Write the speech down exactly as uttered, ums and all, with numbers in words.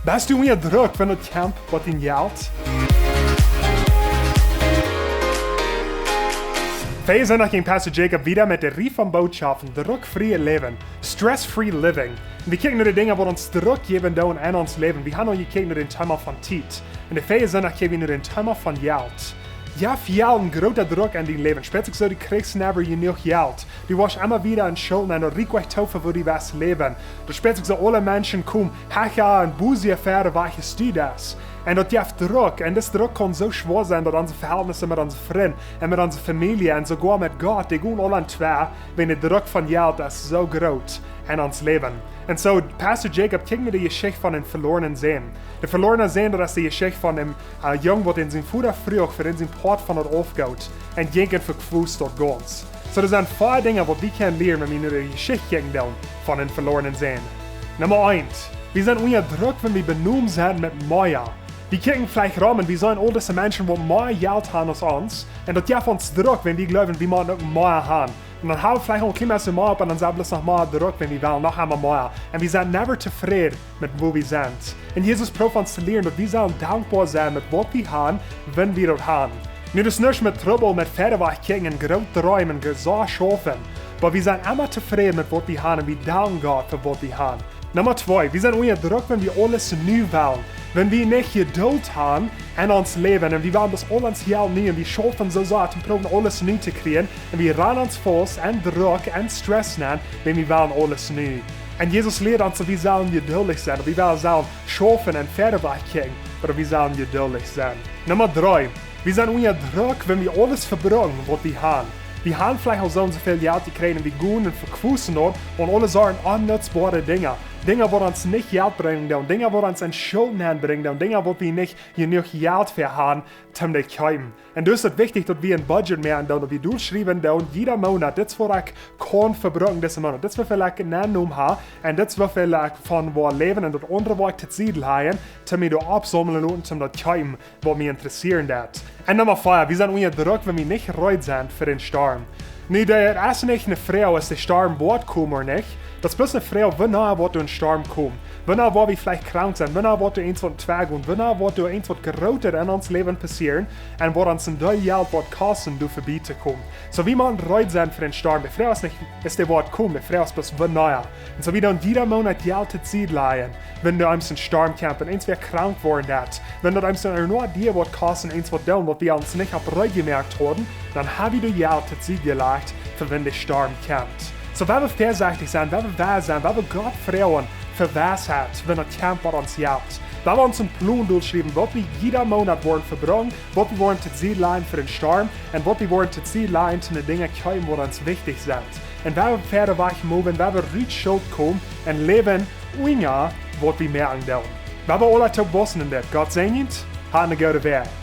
Best du unja Druck, wan daut kjemt bie dien Jelt? Verjen Sindach jinkj Pastor Jacob wieda met de Rieej von Bootschoften: Druckfriet Läwen, Stress-Free Living. Un wie kjikjen no de Dinja, waut ons Druck jäwen doonen en ons Läwen. Wie haben aul jekjikjt no dän Thema von Tiet. Un de verjen Sindach kjikjen wie no dän Thema von Jelt. Jeft Jelt een groota Druck en dien Läwen? Spieet sikj soo, du kjrichst never jenuach Jelt. Du woascht emma wieda en Schulden, un daut rieekjt nich too fa woo du west läwen. Daut spieet sikj soo, aule Menschen komen hecha un busier wieda aus du best. Un daut jeft Druck, un dis Druck kaun soo schwoa sennen, daut onse Vehältnisse met onse Frind un met onse Famielje un soogoa met Gott, dee gonen aula enn twee, wan de Druck von Jelt es soo groot en ons Läwen. Un soo, Pastor Jacob, kjikj no de Jeschicht von dän velornen Sän. De velorne Sän, daut es de Jeschicht von dän äh, Jung, waut dän sien Voda fruach, fa dän sien Poat von daut Aufgoot, un jinkj un vekwust daut gaunz. Soo, doa sent vea Dinja, waut wie kjennen lieren, wan wie no de Jeschicht kjikjen doonen von dän velornen Sän. Numma eent: Wie sent unja Druck, wan wie benomen sent met mea. Wie kjikjen veleicht rom un wie seenen aul dise Menschen, waut mea Jelt haben aus ons. Un daut jeft ons Druck, wan wie jleewen, wie motten uk mea haben. Un dan haben wie veleicht aul een kjlien bät mea opp un dan sent wie bloos noch mea Druck, wan wie wellen noch emol mea. Un wie sent never tofräd met woo wie sent. Un Jesus prooft ons to lieren, daut wie sellen dankboa sennen met waut wie haben, wan wie daut haben. Nu, daut es nuscht met Trubbel, met wieda wajch kjikjen un groot dreemen un soo schaufen. Oba wie sent emma tofräd met waut wie haben un wie danken Gott fa waut wie haben. Numma twee: Wie sent unja Druck, wan wie aules nu wellen. Wan wie nich Jedult haben en ons Läwen un wie wellen bloos aul ons Jelt nu un wie schaufen soo sea, om proowen aules nu to kjrieen. Un wie rannen ons faust en Druck en Stress nenn, wan wie wellen aules nu. Un Jesus lieet ons, daut wie sellen jeduldich sennen, daut wie wellen sellen schaufen un wieda wajch kjikjen, oba daut wie sellen jeduldich sennen. Numma dree: Wie sent unja Druck, wan wie aules vebruken, waut wie haben. Wie haben veleicht aul soo un soo väl Jelt jekjräajen un wie gonen un vekwosten daut aun aule Sorten onnutzboare Dinja. Dinja, waut ons nich Jelt brinjen doonen, Dinja, waut ons enn Schulden nenn brinjen doonen, Dinja, waut wie nich jenuach Jelt fa haben, om dee to kjeepen. Un doa es daut wichtich, daut wie een Budget moaken doonen, daut wie dolschriewen doonen, jieda Moonat, dit es waut ekj kaun vebruken disen Moonat, dit es woo väl ekj nennämen ha, un dit es woo väl ekj von woa läwen, un daut aundre woa ekj tosied lajen, om mie doa oppsaumlen loten, om daut kjeepen, waut mie interessieren deit. Un Numma vea: Wie sent unja Druck, wan wie nich reed sent fa dän Storm. Nu, daut es nich ne Froag, aus de Storm woat komen ooda nich. Daut es bloos ne Froag, wanea woat een Storm komen. Wanea woa wie veleicht krank sennen, wanea woat doa eent waut twei gonen, wanea woat doa eent waut grootet en ons Läwen passieren, un woat ons een Deel Jelt woat kosten, doa verbie to komen. Soo, wie motten reed sennen fa dän Storm. De Froag es nich, es dee woat komen, de Froag es bloos wanea. Un soo, wie doonen jieda Moonat Jelt tosied lajen, wan doa eemol een Storm kjemt, un eent wäa krank woaren deit, wan daut eemol een Noah die woat kosten, eent waut doonen, waut wie ons nich opp reed jemoakt hauden, dan ha wie daut Jelt tosied jelajcht fa wan de Storm kjemt. Soo, wie wellen väasechtich sennen, wie wellen wies sennen, wie wellen Gott froagen fa Weisheit, wan daut kjemt bie ons Jelt. Wie wellen ons een Plon dolschriewen, waut wie jieda Moonat woaren vebruken, waut wie woaren tosied lajen fa dän Storm, un waut wie woaren tosied lajen, om de Dinja to kjeepen, waut ons wichtich sent. Un wie wellen wieda wajch moven, wie wellen rutschult komen un läwen unja waut wie moaken doonen. Wie wellen aula toop wausen en dit. Gott säajent, ha ne goode Wäakj.